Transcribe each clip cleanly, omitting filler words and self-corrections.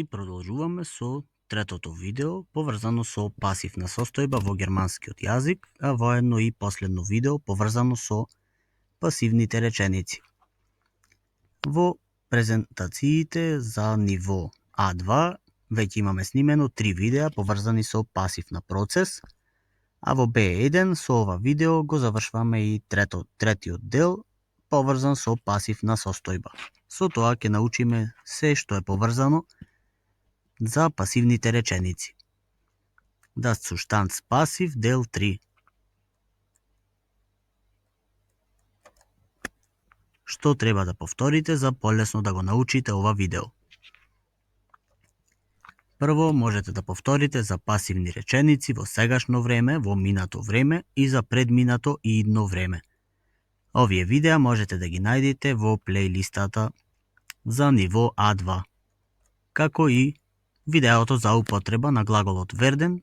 И продолжуваме со третото видео, поврзано со пасивна состојба во германскиот јазик, а воедно и последно видео поврзано со пасивните реченици. Во презентациите за ниво А2 веќе имаме снимено 3 видеа поврзани со пасив на процес, а во B1 со ова видео го завршваме и третиот дел поврзан со пасив на состојба. Со тоа ќе научиме се што е поврзано за пасивните реченици. Das Zustandspassiv дел 3. Што треба да повторите за полесно да го научите ова видео? Прво можете да повторите за пасивни реченици во сегашно време, во минато време и за предминато и идно време. Овие видеа можете да ги најдете во плейлистата за ниво А2, како и видеото за употреба на глаголот верден,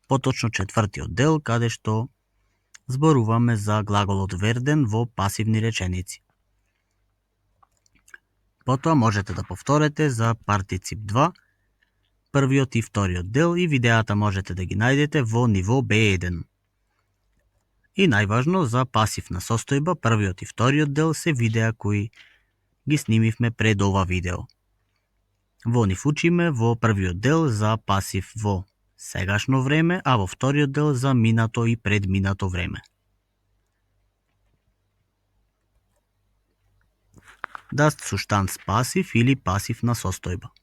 поточно четвртиот дел, каде што зборуваме за глаголот верден во пасивни реченици. Потоа можете да повторите за партицип 2, првиот и вториот дел и видеата можете да ги најдете во ниво B1. И најважно за пасивна состојба, првиот и вториот дел се видеа кои ги снимивме пред ова видео. Во нив учиме во првиот дел за пасив во сегашно време, а во вториот дел за минато и предминато време. Das Zustandspassiv или пасивна состојба.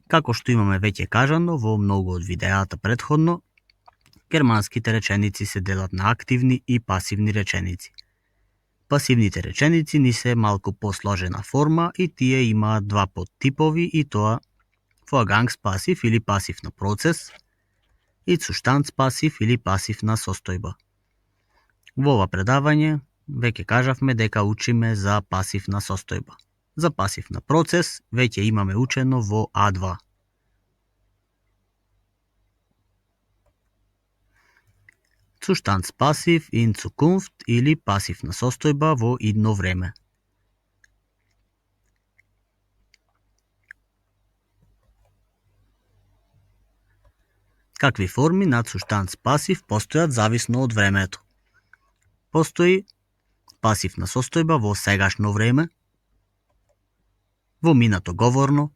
Како што имаме веќе кажано во многу од видеата претходно, германските реченици се делат на активни и пасивни реченици. Пасивните реченици ни се малку посложена форма и тие имаат два подтипови и тоа Vorgangspassiv или пасив на процес и Zustandspassiv или пасив на состојба. Во ова предавање веќе кажавме дека учиме за пасив на состојба. За пасив на процес веќе имаме учено во А2. Zustandspassiv in Zukunft или пасив на состојба во идно време. Какви форми на Zustandspassiv постојат зависно од времето? Постои пасив на состојба во сегашно време, во минато говорно,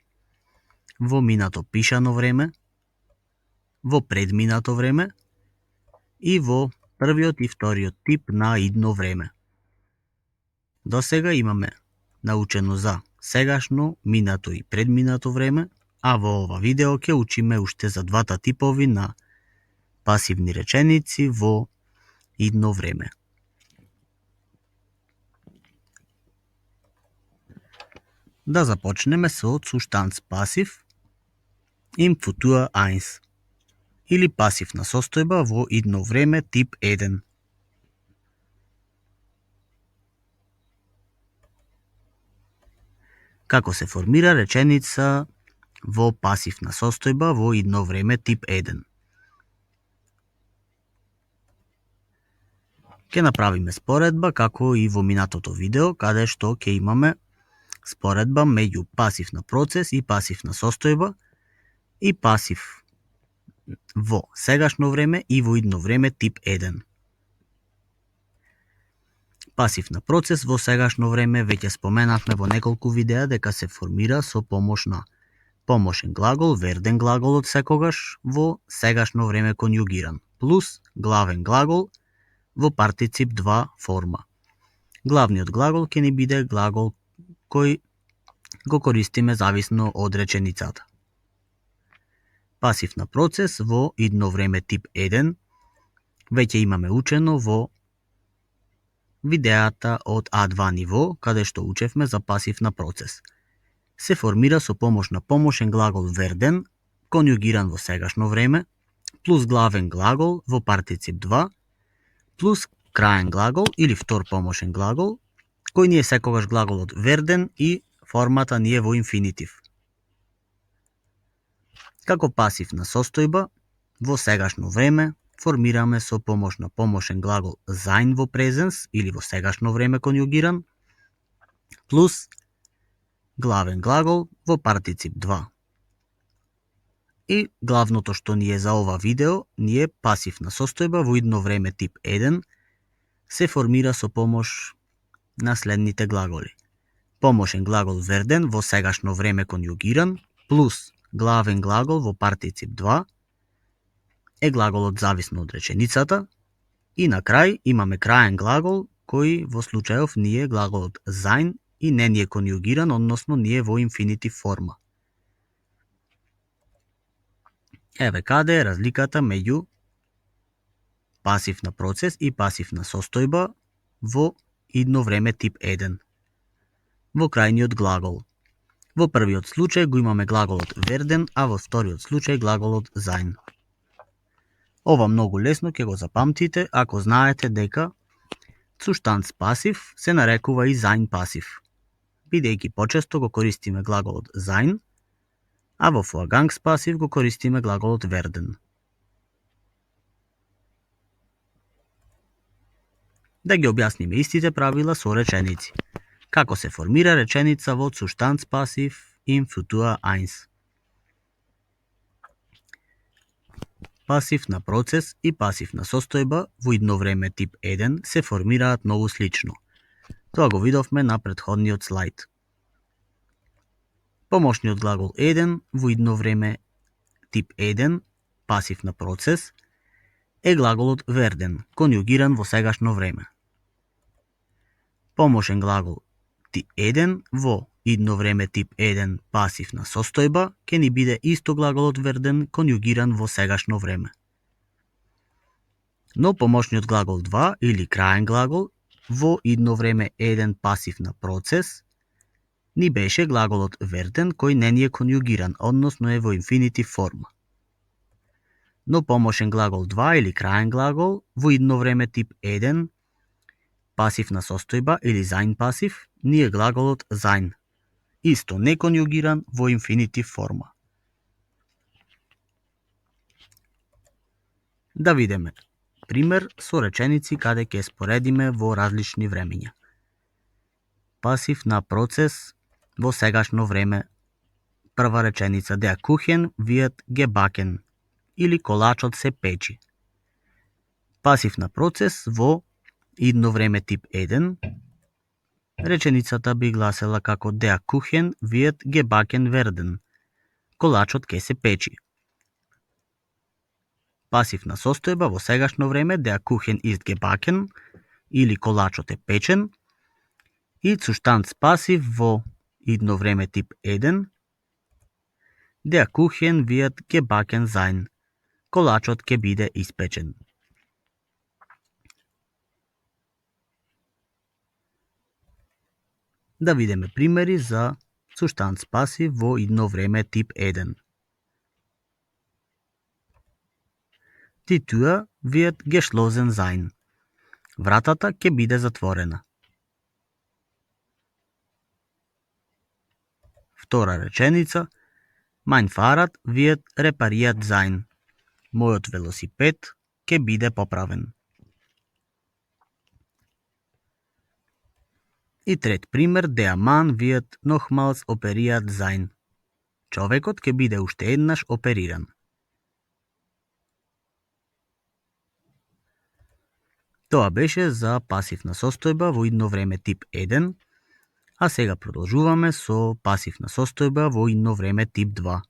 во минато пишано време, во предминато време и во првиот и вториот тип на идно време. До сега имаме научено за сегашно, минато и предминато време, а во ова видео ќе учиме уште за двата типови на пасивни реченици во идно време. Да започнеме со Zustandspassiv im Futur 1 или пасивна состојба во идно време тип 1. Како се формира реченица во пасивна состојба во идно време тип 1? Ке направиме споредба како и во минатото видео, каде што ќе имаме споредба меѓу пасив на процес и пасив на состојба и пасив во сегашно време и во идно време тип 1. Пасив на процес во сегашно време веќе споменавме во неколку видеа дека се формира со помош на помошен глагол, верден глаголот секогаш во сегашно време конјугиран, плюс главен глагол во партицип 2 форма. Главниот глагол ќе ни биде глагол кој го користиме зависно од реченицата. Пасив на процес во идно време тип 1 веќе имаме учено во видеата од А2 ниво, каде што учевме за пасив на процес. Се формира со помош на помошен глагол верден, конјугиран во сегашно време, плюс главен глагол во партицип 2, плюс краен глагол или втор помошен глагол, кој ни е секогаш глаголот верден и формата ни е во инфинитив. Како пасив на состојба, во сегашно време формираме со помош на помошен глагол sein во презенс или во сегашно време конјугиран, плюс главен глагол во партицип 2, И главното што ни е за ова видео, ни е пасивна состојба во идно време тип 1, се формира со помош на следните глаголи. Помошен глагол верден во сегашно време конјугиран, плюс главен глагол во партицип 2 е глаголот зависно од реченицата, и на крај имаме краен глагол кој во случајов ни е глаголот sein и не ни е конјугиран, односно ни е во инфинитив форма. Еве каде е разликата меѓу пасивна процес и пасивна состојба во идно време тип 1. Во крајниот глагол. Во првиот случај го имаме глаголот werden, а во вториот случај глаголот sein. Ова многу лесно ќе го запамтите ако знаете дека Zustands пасив се нарекува и sein пасив, бидејќи почесто го користиме глаголот sein, а во Vorgangs пасив го користиме глаголот werden. Да ги објасниме истите правила со реченици. Како се формира реченица во Zustands пасив im Futur 1? Пасивна процес и пасивна состојба во идно време тип 1 се формираат многу слично. Тоа го видовме на претходниот слайд. Помошниот глагол 1 во идно време тип 1, пасивна процес, е глаголот werden, конјугиран во сегашно време. Помошен глагол 1 во идно време тип 1, пасивна состојба, ќе ни биде исто глаголот werden, конјугиран во сегашно време. Но помошниот глагол 2 или краен глагол во идно време 1, пасивна процес, ни беше глаголот werden кој не ни е конјугиран, односно е во инфинитив форма. Но помошен глагол 2 или краен глагол во идно време тип 1, пасивна состојба или sein пасив, ни е глаголот sein, исто не конјугиран во инфинитив форма. Да видиме пример со реченици каде ќе споредиме во различни времења. Пасивна процес во сегашно време. Прва реченица, der Kuchen wird gebacken, или колачот се печи. Пасивна процес во идно време тип 1, реченицата би гласела како der Kuchen wird gebacken werden, колачот ќе се печи. Пасивна состојба во сегашно време, der Kuchen ist gebacken, или колачот е печен, и Zustands пасив во идно време тип 1, der Kuchen wird gebacken sein, колачот ќе биде испечен. Да видиме примери за Zustands пасив во идно време тип 1. Die Tür wird geschlossen sein. Вратата ќе биде затворена. Втора реченица, mein Fahrrad wird repariert sein. Мојот велосипед ќе биде поправен. И трет пример, der Mann wird nochmals operiert sein. Човекот ќе биде уште еднаш опериран. Тоа беше за пасивна состојба во идно време тип 1, а сега продолжуваме со пасивна состојба во идно време тип 2.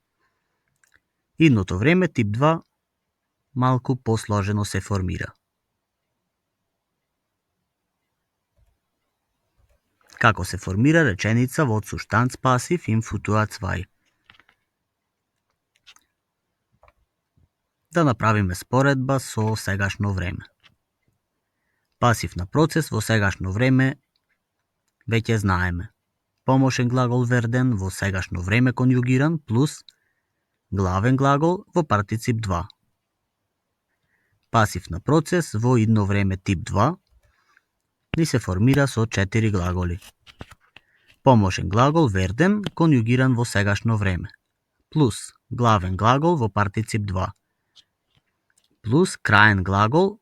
Идното време тип 2 малку посложено се формира. Како се формира реченица во Zustands пасив im Futur 2? Да направиме споредба со сегашно време. Пасивна процес во сегашно време веќе знаеме. Помошен глагол werden во сегашно време конјугиран плюс главен глагол во партицип 2. Пасивна процес во идно време тип 2 ни се формира со 4 глаголи. Помошен глагол werden конјугиран во сегашно време, плюс главен глагол во партицип 2, плюс краен глагол,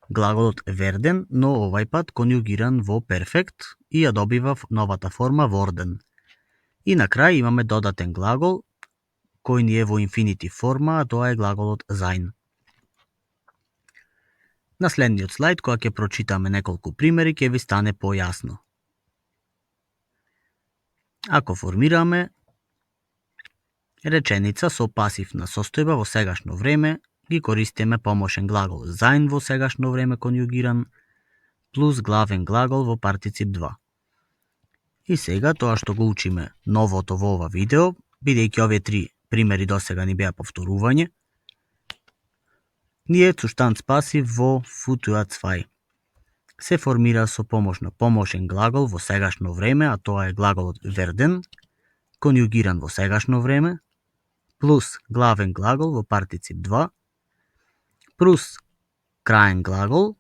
глаголот werden, но овај пат конјугиран во перфект и ја добива новата форма worden. И на крај имаме додатен глагол кој ни е во инфинитив форма, а тоа е глаголот sein. На следниот слайд, кога ќе прочитаме неколку примери, ќе ви стане појасно. Ако формираме реченица со пасивна состојба во сегашно време, ги користиме помошен глагол sein во сегашно време конјугиран, плюс главен глагол во партицип 2. И сега, тоа што го учиме новото во ова видео, бидејќи овие три примери досега ни беа повторување, ние Zustandspassiv во Futur 2 се формира со помош на помошен глагол во сегашно време, а тоа е глаголот werden, конјугиран во сегашно време, плюс главен глагол во партицип 2, плюс краен глагол,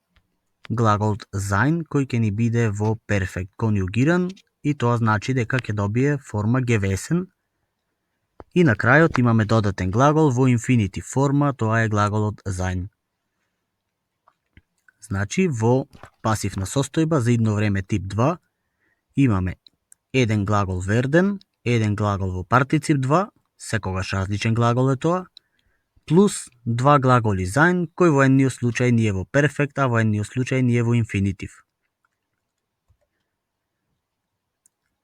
глаголот sein, кој ќе ни биде во перфект конјугиран, и тоа значи дека ќе добие форма gewesen. И на крајот имаме додатен глагол во инфинитив форма, тоа е глаголот sein. Значи, во пасивна состојба за идно време тип 2 имаме еден глагол werden, еден глагол во партицип 2, секогаш различен глагол е тоа, плюс два глаголи sein, кој во едниот случај ни е во перфект, а во едниот случај ни е во инфинитив.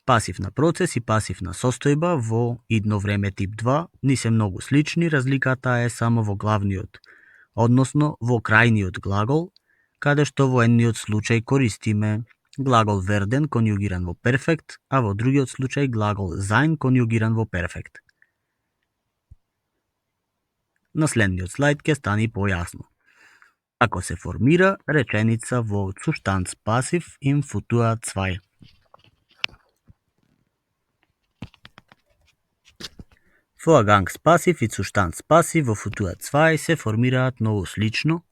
Пасивна процес и пасивна состојба во идно време тип 2 ни се многу слични, разликата е само во главниот, односно во крајниот глагол, каде што во едниот случај користиме глагол werden конјугиран во перфект, а во другиот случај глагол sein конјугиран во перфект. На следниот слайд ќе стане појасно. Како се формира реченица во Zustandspassiv im Futur 2. Vorgangspassiv и Zustandspassiv во Futur 2 се формираат многу слично.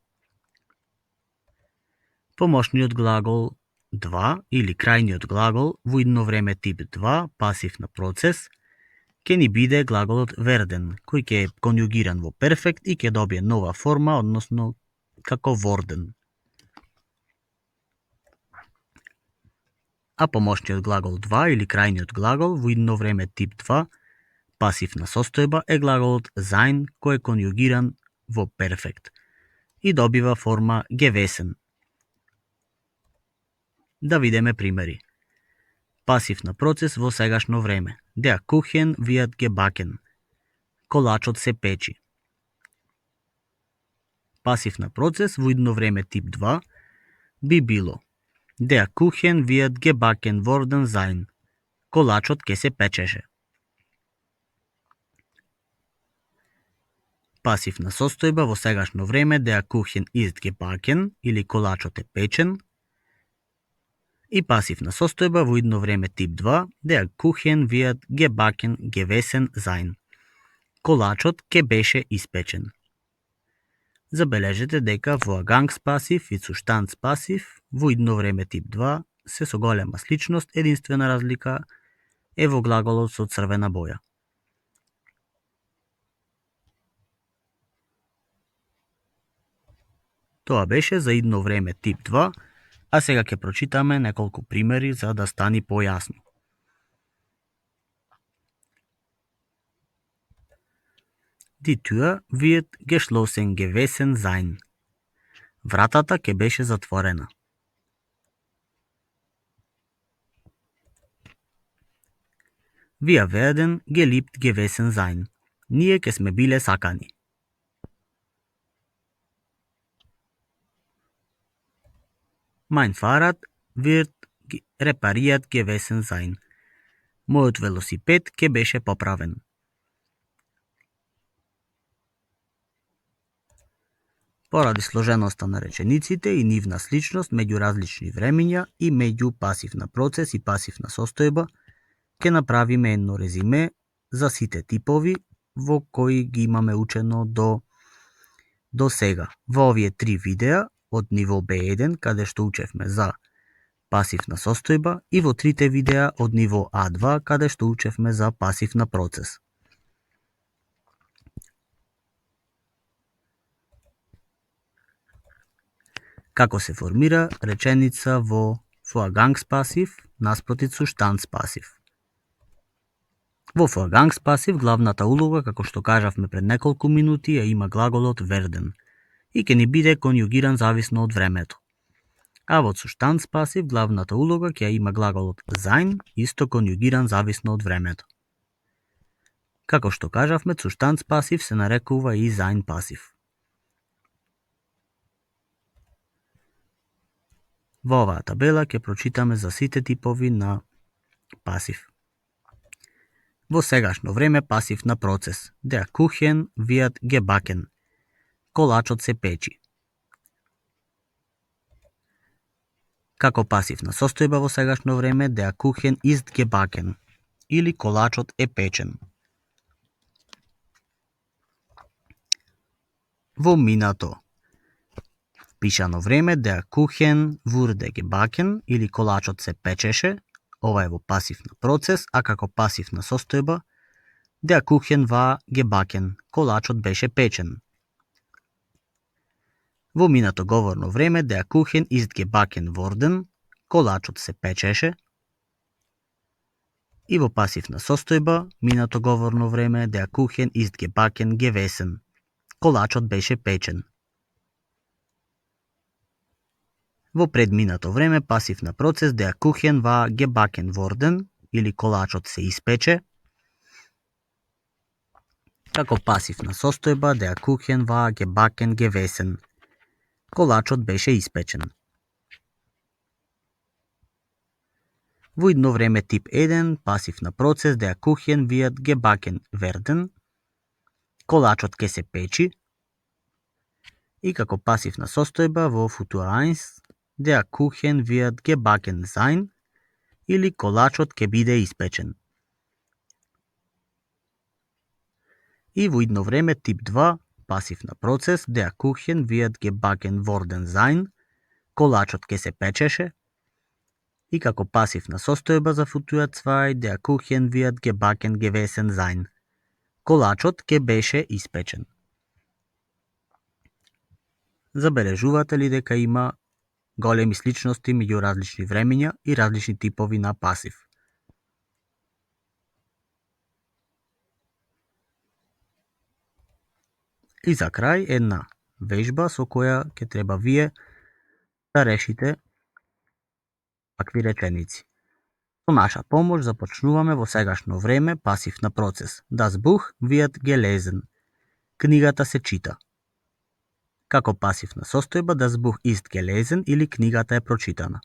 Помошниот глагол 2 или крајниот глагол во идно време тип 2, пасивна процес, ќе ни биде глаголот werden, кој ќе е конјугиран во перфект и ќе добие нова форма, односно како worden. А помошниот глагол 2 или крајниот глагол во идно време тип 2, пасивна состојба, е глаголот sein, кој е конјугиран во перфект и добива форма gewesen. Да видиме примери. Пасивна процес во сегашно време. Der Kuchen wird gebacken. Колачот се печи. Пасивна процес во идно време тип 2 би било Der Kuchen wird gebacken worden sein. Колачот ќе се печеше. Пасивна состојба во сегашно време Der Kuchen ist gebacken или колачот е печен. И пасивна состојба во идно време тип 2 Der Kuchen wird gebacken gewesen sein. Колачот ќе беше испечен. Забележете дека Vorgangspassiv и Zustandspassiv во идно време тип 2 се со голема сличност, единствена разлика е во глаголот со црвена боја. Тоа беше за идно време тип 2, а сега ќе прочитаме неколку примери за да стани појасно. Die Tür wird geschlossen gewesen sein. Вратата ќе беше затворена. Wir werden geliebt gewesen sein. Ние ќе сме биле сакани. Mein Fahrrad wird repariert gewesen sein. Мојот велосипед ќе беше поправен. Поради сложеноста на речениците и нивна сличност меѓу различни времиња и меѓу пасивна процес и пасивна состојба, ќе направиме едно резиме за сите типови во кои ги имаме учено до сега. Во овие три видеа од ниво B1, каде што учевме за пасивна состојба, и во трите видеа од ниво A2, каде што учевме за пасивна процес. Како се формира реченица во Vorgangspassiv наспроти Zustandspassiv. Во Vergangs пасив главната улога, како што кажавме пред неколку минути, ја има глаголот werden и ќе ни биде конјугиран зависно од времето. А во Zustands пасив главната улога ќе има глаголот sein, исто конјугиран зависно од времето. Како што кажавме, Zustands пасив се нарекува и sein пасив. Во оваа табела ќе прочитаме за сите типови на пасив. Во сегашно време пасив на процес. Der Kuchen wird gebacken. Колачот се печи. Како пасивна состојба во сегашно време, der Kuchen ist gebacken, или колачот е печен. Во минато пишано време, der Kuchen wurde gebacken, или колачот се печеше, ова е во пасивна процес, а како пасивна состојба, der Kuchen war gebacken, колачот беше печен. Во минато говорно време, der Kuchen ist gebacken worden, колачот се печеше. И во пасивна состојба, минато говорно време, der Kuchen ist gebacken gewesen, колачот беше печен. Во предминато време, пасивна процес, der Kuchen war gebacken worden, или колачот се испече. Како пасивна состојба, der Kuchen war gebacken gewesen, колачот беше испечен. Во идно време тип 1, пасивна процес, der Kuchen wird gebacken werden, колачот ке се печи. И како пасивна состојба во Futur 1, der Kuchen wird gebacken sein, или колачот ке биде испечен. И во идно време тип 2, пасивна процес, der Kuchen wird gebacken worden sein, колачот ке се печеше. И како пасивна состојба за Futur 2, der Kuchen wird gebacken gewesen sein, колачот ке беше испечен. Забележувате ли дека има големи сличности меѓу различни времиња и различни типови на пасив? И за крај една вежба со која ќе треба вие да решите такви реченици. Со наша помош започнуваме во сегашно време пасив на процес. Das Buch wird gelesen. Книгата се чита. Како пасивна состојба, das Buch ist gelesen, или книгата е прочитана.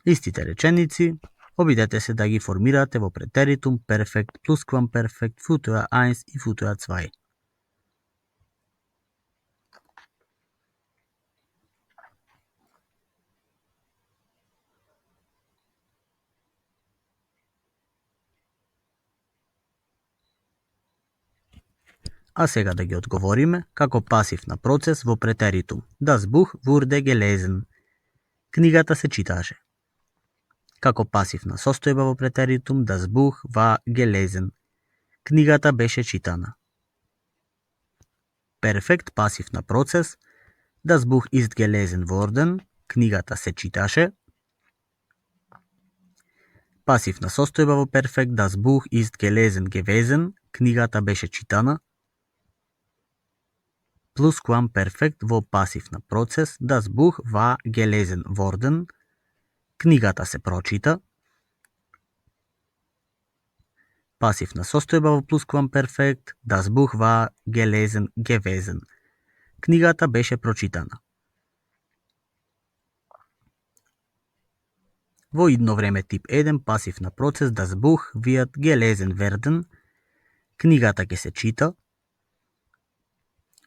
Истите реченици обидете се да ги формирате во претеритум, перфект, плусквамперфект, Futur 1 и Futur 2. А сега да ги одговориме како пасив на процес во претеритум. Das Buch wurde gelesen. Книгата се читаше. Како пасивна состојба во претеритум, das Buch war gelesen. Книгата беше читана. Перфект пасив на процес, das Buch ist gelesen worden. Книгата се читаше. Пасивна состојба во перфект, das Buch ist gelesen gewesen. Книгата беше читана. Плусквамперфект во пасив на процес, das Buch war gelesen worden. Книгата се прочита. Пасивна состојба во плусквамперфект, das Buch war gelesen gewesen. Книгата беше прочитана. Во идно време тип 1, пасив на процес, das Buch wird gelesen werden. Книгата ќе се чита.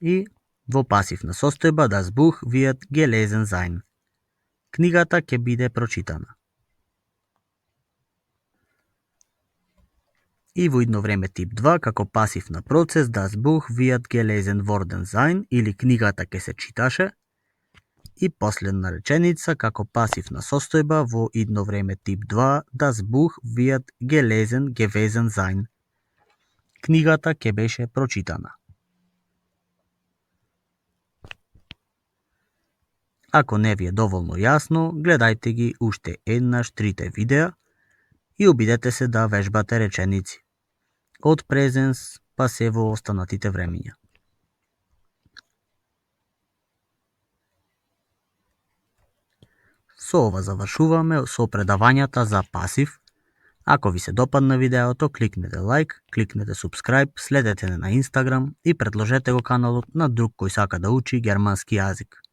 И во пасивна состојба, das Buch wird gelesen sein. Книгата ќе биде прочитана. И во идно време тип 2, како пасив на процес, das Buch wird gelesen worden sein, или книгата ќе се читаше. И последна реченица, како пасивна состојба во идно време тип 2, das Buch wird gelesen gewesen sein. Книгата ќе беше прочитана. Ако не ви е доволно јасно, гледајте ги уште еднаш трите видеа и обидете се да вежбате реченици од презенс па се во останатите времиња. Со ова завршуваме со предавањата за пасив. Ако ви се допадна видеото, кликнете лайк, кликнете субскрајб, следете на Инстаграм и предложете го каналот на друг кој сака да учи германски јазик.